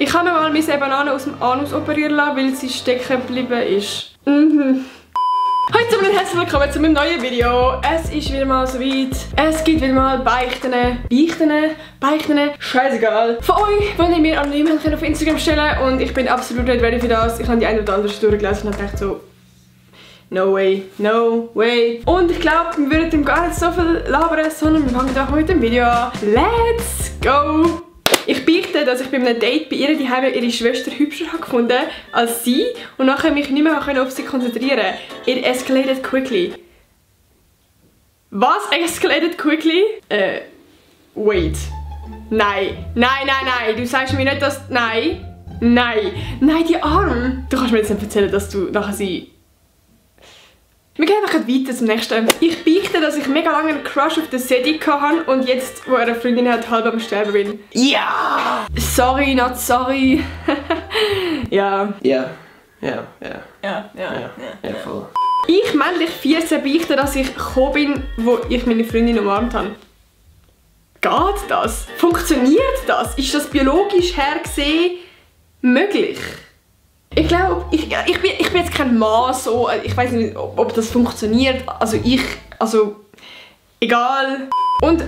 Ich habe mir mal meine Banane aus dem Anus operieren lassen, weil sie stecken geblieben ist. Hallo zusammen und herzlich willkommen zu meinem neuen Video. Es ist wieder mal soweit. Es gibt wieder mal Beichten, scheißegal. Von euch wollt ihr mir anonym auf Instagram stellen und ich bin absolut nicht ready für das. Ich habe die eine oder andere durchgelesen und habe gedacht so, no way, no way. Und ich glaube, wir würden gar nicht so viel labern, sondern wir fangen doch mit dem Video an. Let's go! Ich beichte, dass ich bei einem Date bei ihr daheim ihre Schwester hübscher gefunden habe als sie und nachher mich nicht mehr auf sie konzentrieren. It escalated quickly. Was? Escalated quickly? Wait. Nein. Nein. Du sagst mir nicht, dass... Nein, die Arme. Du kannst mir jetzt nicht erzählen, dass du nachher sie... Wir gehen einfach weiter zum nächsten. Ich beichte, dass ich mega lange einen Crush auf den Sedi hatte und jetzt, wo er eine Freundin hat, halb am Sterben bin. Ja! Sorry, not sorry. Ja. Ja, voll. Ich männlich 14 beichte, dass ich gekommen bin, wo ich meine Freundin umarmt habe. Geht das? Funktioniert das? Ist das biologisch her gesehen möglich? Ich glaube, ich bin jetzt kein Mann, so, ich weiß nicht, ob das funktioniert, also, egal. Und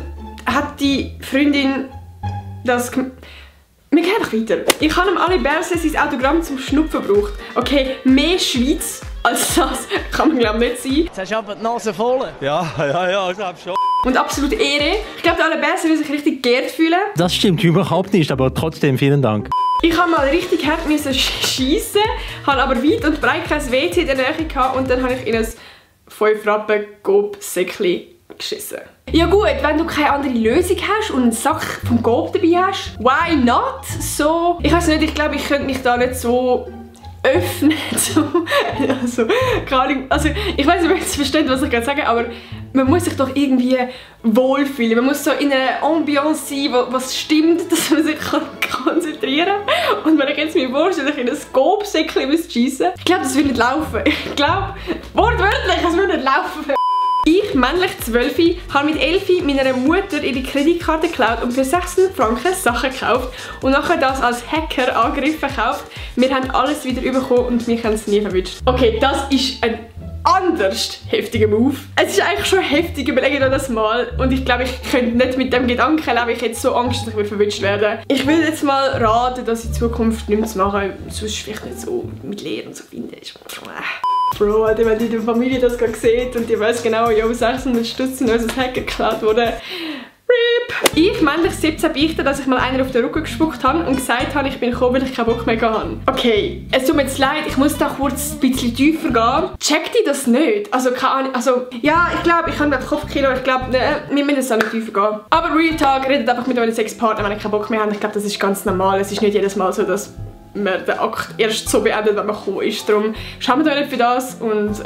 hat die Freundin das... Wir gehen einfach weiter. Ich habe Ali Berset sein Autogramm zum Schnupfen gebraucht. Okay, mehr Schweiz als das kann man glaube ich nicht sein. Jetzt hast du aber die Nase voll. Ja, ich glaube schon. Und absolute Ehre. Ich glaube, Ali Berset will sich richtig geehrt fühlen. Das stimmt überhaupt nicht, aber trotzdem vielen Dank. Ich habe mal richtig hart schiessen, habe aber weit und breit kein WC in der Nähe gehabt und dann habe ich in ein 5 Rappen Coop-Säckchen geschissen. Ja gut, wenn du keine andere Lösung hast und einen Sack vom Coop dabei hast, why not? So, ich weiß nicht, ich glaube, ich könnte mich da nicht so öffnen. Also, ich weiß nicht, ob ihr jetzt versteht, was ich gerade sage, aber man muss sich doch irgendwie wohlfühlen. Man muss so in einer Ambiance sein, was stimmt, dass man sich konzentrieren kann. Und wenn ich jetzt mir vorstelle, dass ich in ein Coop-Säckchen schiessen muss, ich glaube, das würde nicht laufen. Ich glaube, wortwörtlich, es würde nicht laufen. Ich, männlich 12, habe mit 11 meiner Mutter ihre Kreditkarte geklaut und für 600 Franken Sachen gekauft und nachher das als Hacker-Angriff verkauft. Wir haben alles wieder bekommen und mich haben es nie verwünscht. Okay, das ist ein anders heftiger Move. Es ist eigentlich schon heftig, überlege dir das mal. Und ich glaube, ich könnte nicht mit dem Gedanken leben, ich hätte so Angst, dass ich verwünscht werde. Ich will jetzt mal raten, dass in Zukunft nichts machen, sonst vielleicht nicht so mit Lehren und so finden. Bro, Alter, wenn die Familie das gerade sieht und die weiß genau, ja, 600 Stutz in unser Hacker geklaut wurde. RIP! Ich, männlich 17, beichte, dass ich mal einer auf den Rücken gespuckt habe und gesagt habe, ich bin gekommen, weil ich keinen Bock mehr hatte. Okay, es tut mir jetzt leid, ich muss da kurz ein bisschen tiefer gehen. Checkt ihr das nicht? Also, keine Ahnung, also, ja, ich glaube, ich habe gerade Kopfkino, ich glaube, wir müssen da nicht tiefer gehen. Aber Real Talk, redet einfach mit euren Sexpartnern, wenn ihr keinen Bock mehr habt. Ich glaube, das ist ganz normal. Es ist nicht jedes Mal so, dass man den Akt erst so beendet, wenn man gekommen ist. Darum schämt euch nicht für das und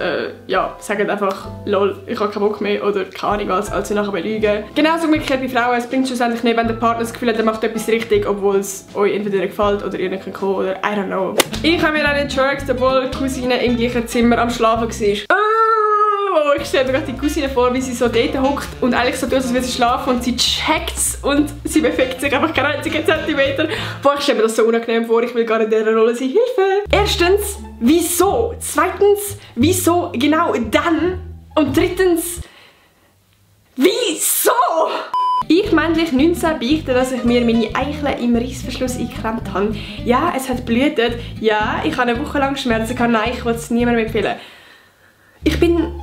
ja, sagt einfach lol, ich habe keinen Bock mehr oder keine Ahnung was, als sie nachher belügen. Genauso umgekehrt bei Frauen, es bringt schlussendlich nicht, wenn der Partner das Gefühl hat, er macht etwas richtig, obwohl es euch entweder nicht gefällt oder ihr nicht kommen oder I don't know. Ich habe mir auch nicht jerkt, obwohl die Cousine im gleichen Zimmer am Schlafen war. Ich stelle mir gerade die Cousine vor, wie sie so dort hockt und eigentlich so tut, als würde sie schlafen und sie checkt's und sie bewegt sich einfach keinen einzigen Zentimeter. Boah, ich stelle mir das so unangenehm vor, ich will gar nicht in dieser Rolle sein. Hilfe! Erstens, wieso? Zweitens, wieso genau dann? Und drittens, wieso? Ich, männlich 19, beichte, dass ich mir meine Eichel im Reissverschluss eingeklemmt habe. Ja, es hat blutet. Ja, ich habe eine Woche lang Schmerzen gehabt. Nein, ich will es niemandem empfehlen. Ich bin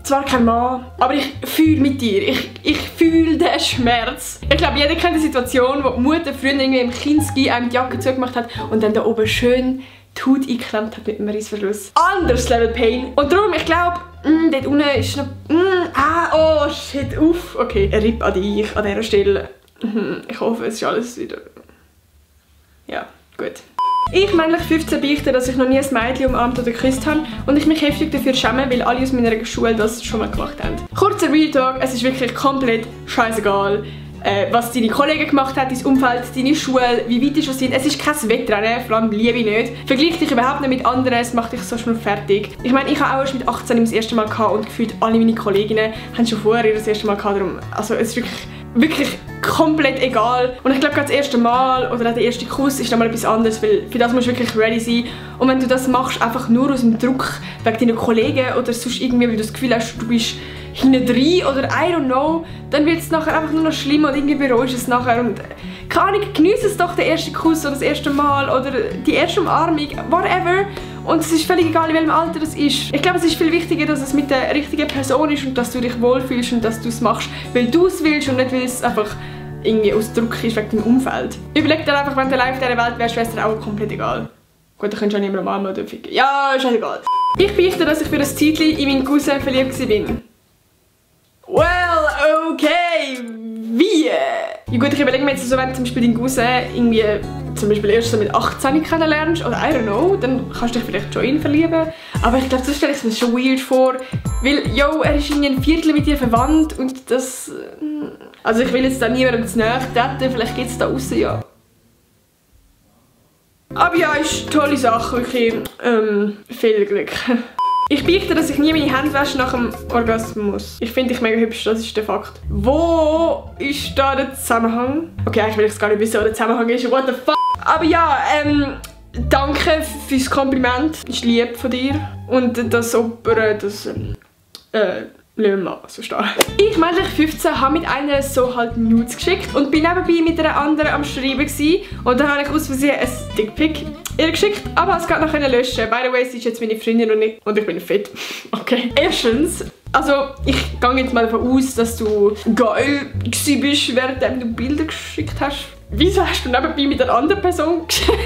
zwar kein Mann, aber ich fühle mit dir. Ich fühle den Schmerz. Ich glaube, jeder kennt die Situation, wo die Mutter früher irgendwie im Kinski einem die Jacke zugemacht hat und dann da oben schön die Haut eingeklemmt hat mit einem Reissverschluss. Anderes Level Pain. Und darum, ich glaube, dort unten ist noch... oh shit, uff. Okay, ein RIP an dich an dieser Stelle. Ich hoffe, es ist alles wieder... Ja, gut. Ich, männlich 15, beichte, dass ich noch nie ein Mädchen umarmt oder geküsst habe und ich mich heftig dafür schäme, weil alle aus meiner Schule das schon mal gemacht haben. Kurzer Real Talk, es ist wirklich komplett scheißegal, was deine Kollegen gemacht haben, dein Umfeld, deine Schule, wie weit die schon sind. Es ist kein Wettrennen, vor allem liebe ich nicht. Vergleich dich überhaupt nicht mit anderen, es macht dich so schnell fertig. Ich meine, ich habe auch erst mit 18 das erste Mal gehabt und gefühlt alle meine Kolleginnen haben schon vorher das erste Mal gehabt. Darum, also es ist wirklich komplett egal. Und ich glaube, das erste Mal oder der erste Kuss ist nochmal etwas anderes, weil für das musst du wirklich ready sein. Und wenn du das machst, einfach nur aus dem Druck wegen deinen Kollegen oder sonst irgendwie, weil du das Gefühl hast, du bist hinten drin oder I don't know, dann wird es nachher einfach nur noch schlimmer und irgendwie bereust es nachher. Und keine Ahnung, geniesse es doch, den ersten Kuss oder das erste Mal oder die erste Umarmung, whatever. Und es ist völlig egal, in welchem Alter es ist. Ich glaube, es ist viel wichtiger, dass es mit der richtigen Person ist und dass du dich wohlfühlst und dass du es machst, weil du es willst und nicht, weil es einfach irgendwie aus Druck ist wegen deinem Umfeld. Überleg dir einfach, wenn du allein auf dieser Welt wärst, wäre es dir auch komplett egal. Gut, dann könntest du auch niemandem umarmen oder ficken. Ja, ist egal. Ich beichte, dass ich für ein Zeitchen in meinen Cousin verliebt war. Well, okay. Wie? Ja gut, ich überlege mir jetzt so, wenn du zum Beispiel deinen Cousin irgendwie zum Beispiel erst so mit 18 kennenlernst oder I don't know, dann kannst du dich vielleicht schon in ihn verlieben. Aber ich glaube, so stelle ich mir schon weird vor, weil, yo, er ist irgendwie ein Viertel mit dir verwandt und das... Also ich will jetzt da niemandem zu nahe treten, vielleicht gibt es da aussen ja. Aber ja, ist eine tolle Sache, wirklich. Viel Glück. Ich beichte, dass ich nie meine Hände wasche nach dem Orgasmus. Ich finde dich mega hübsch, das ist der Fakt. Wo ist da der Zusammenhang? Okay, eigentlich will ich es gar nicht wissen, wo der Zusammenhang ist. What the fuck? Aber ja, danke fürs Kompliment. Ist lieb von dir. Und das Opern, das, lassen wir mal so stehen. Ich, männlich 15, habe mit einer so halt Nudes geschickt und bin nebenbei mit einer anderen am Schreiben gewesen. Und dann habe ich aus Versehen ein Dickpic ihr geschickt, aber es geht noch löschen. By the way, sie ist jetzt meine Freundin und ich bin fit. Okay. Erstens, also ich gehe jetzt mal davon aus, dass du geil bist, während du Bilder geschickt hast. Wieso hast du nebenbei mit einer anderen Person geschrieben?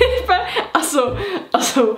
Also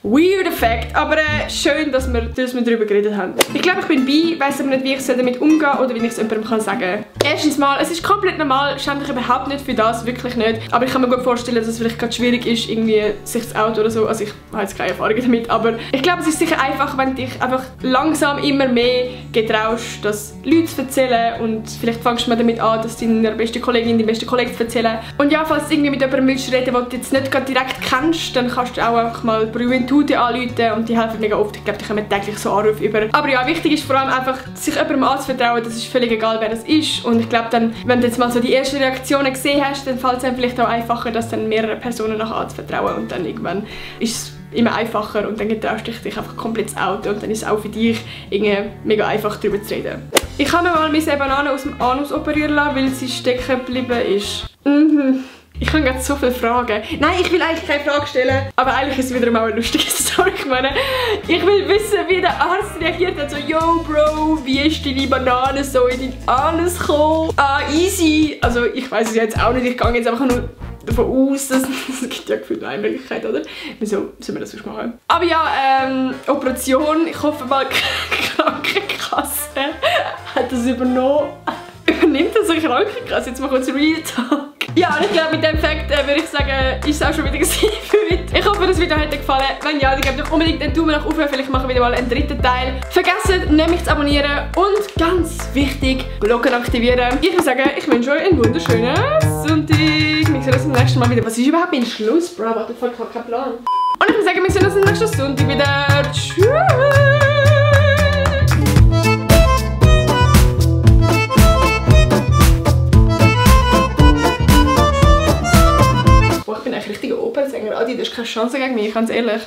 weird Effekt, aber schön, dass wir darüber geredet haben. Ich glaube, ich bin bi, weiss aber nicht, wie ich damit umgehen soll oder wie ich es jemandem sagen kann. Erstens mal, es ist komplett normal, schäme dich überhaupt nicht für das, wirklich nicht. Aber ich kann mir gut vorstellen, dass es vielleicht gerade schwierig ist, irgendwie sich zu outen oder so. Also ich habe jetzt keine Erfahrung damit, aber ich glaube, es ist sicher einfach, wenn du dich einfach langsam immer mehr getraust, das Leute zu erzählen und vielleicht fängst du mal damit an, das deiner besten Kollegin, deinem besten Kollegen zu erzählen. Und ja, falls du irgendwie mit jemandem willst reden, den du jetzt nicht gerade direkt kennst, dann kannst du auch einfach mal Juventude anrufen und die helfen mega oft. Ich glaube, die kommen täglich so Anrufe über. Aber ja, wichtig ist vor allem einfach, sich jemandem anzuvertrauen. Das ist völlig egal, wer das ist. Und ich glaube dann, wenn du jetzt mal so die ersten Reaktionen gesehen hast, dann fällt es einem vielleicht auch einfacher, das dann mehreren Personen nachher anzuvertrauen. Und dann irgendwann ist es immer einfacher und dann getraust du dich einfach komplett zu outen und dann ist es auch für dich irgendwie mega einfach, darüber zu reden. Ich habe mir mal meine Banane aus dem Anus operieren lassen, weil sie stecken geblieben ist. Ich habe gerade so viele Fragen. Nein, ich will eigentlich keine Frage stellen. Aber eigentlich ist es wieder mal eine lustige Story. Ich will wissen, wie der Arzt reagiert hat. So, yo Bro, wie ist deine Banane so in dein Anus gekommen? Ah, easy. Also ich weiß es jetzt auch nicht. Ich gehe jetzt einfach nur davon aus, dass es gibt ja gefühlt eine Möglichkeit, oder? Wieso sollen wir das sonst machen? Aber ja, Operation. Ich hoffe mal, die Krankenkasse hat das übernommen. Übernimmt das eine Krankenkasse? Jetzt mal kurz Real Talk. Ja, und ich glaube, mit dem Fakt würde ich sagen, ist es auch schon wieder für heute. Ich hoffe, das Video hat dir gefallen. Wenn ja, dann gebt doch unbedingt einen Daumen nach oben. Vielleicht machen wir wieder mal einen dritten Teil. Vergesst nicht, mich zu abonnieren. Und ganz wichtig, Glocken aktivieren. Ich würde sagen, ich wünsche euch einen wunderschönen Sonntag. Wir sehen uns beim nächsten Mal wieder. Was ist überhaupt mein Schluss, Bro? What the fuck, ich habe keinen Plan. Und ich würde sagen, wir sehen uns am nächsten Sonntag wieder. Tschüss! Ich bin eigentlich richtiger Opernsänger. Adi, du hast keine Chance gegen mich, ganz ehrlich.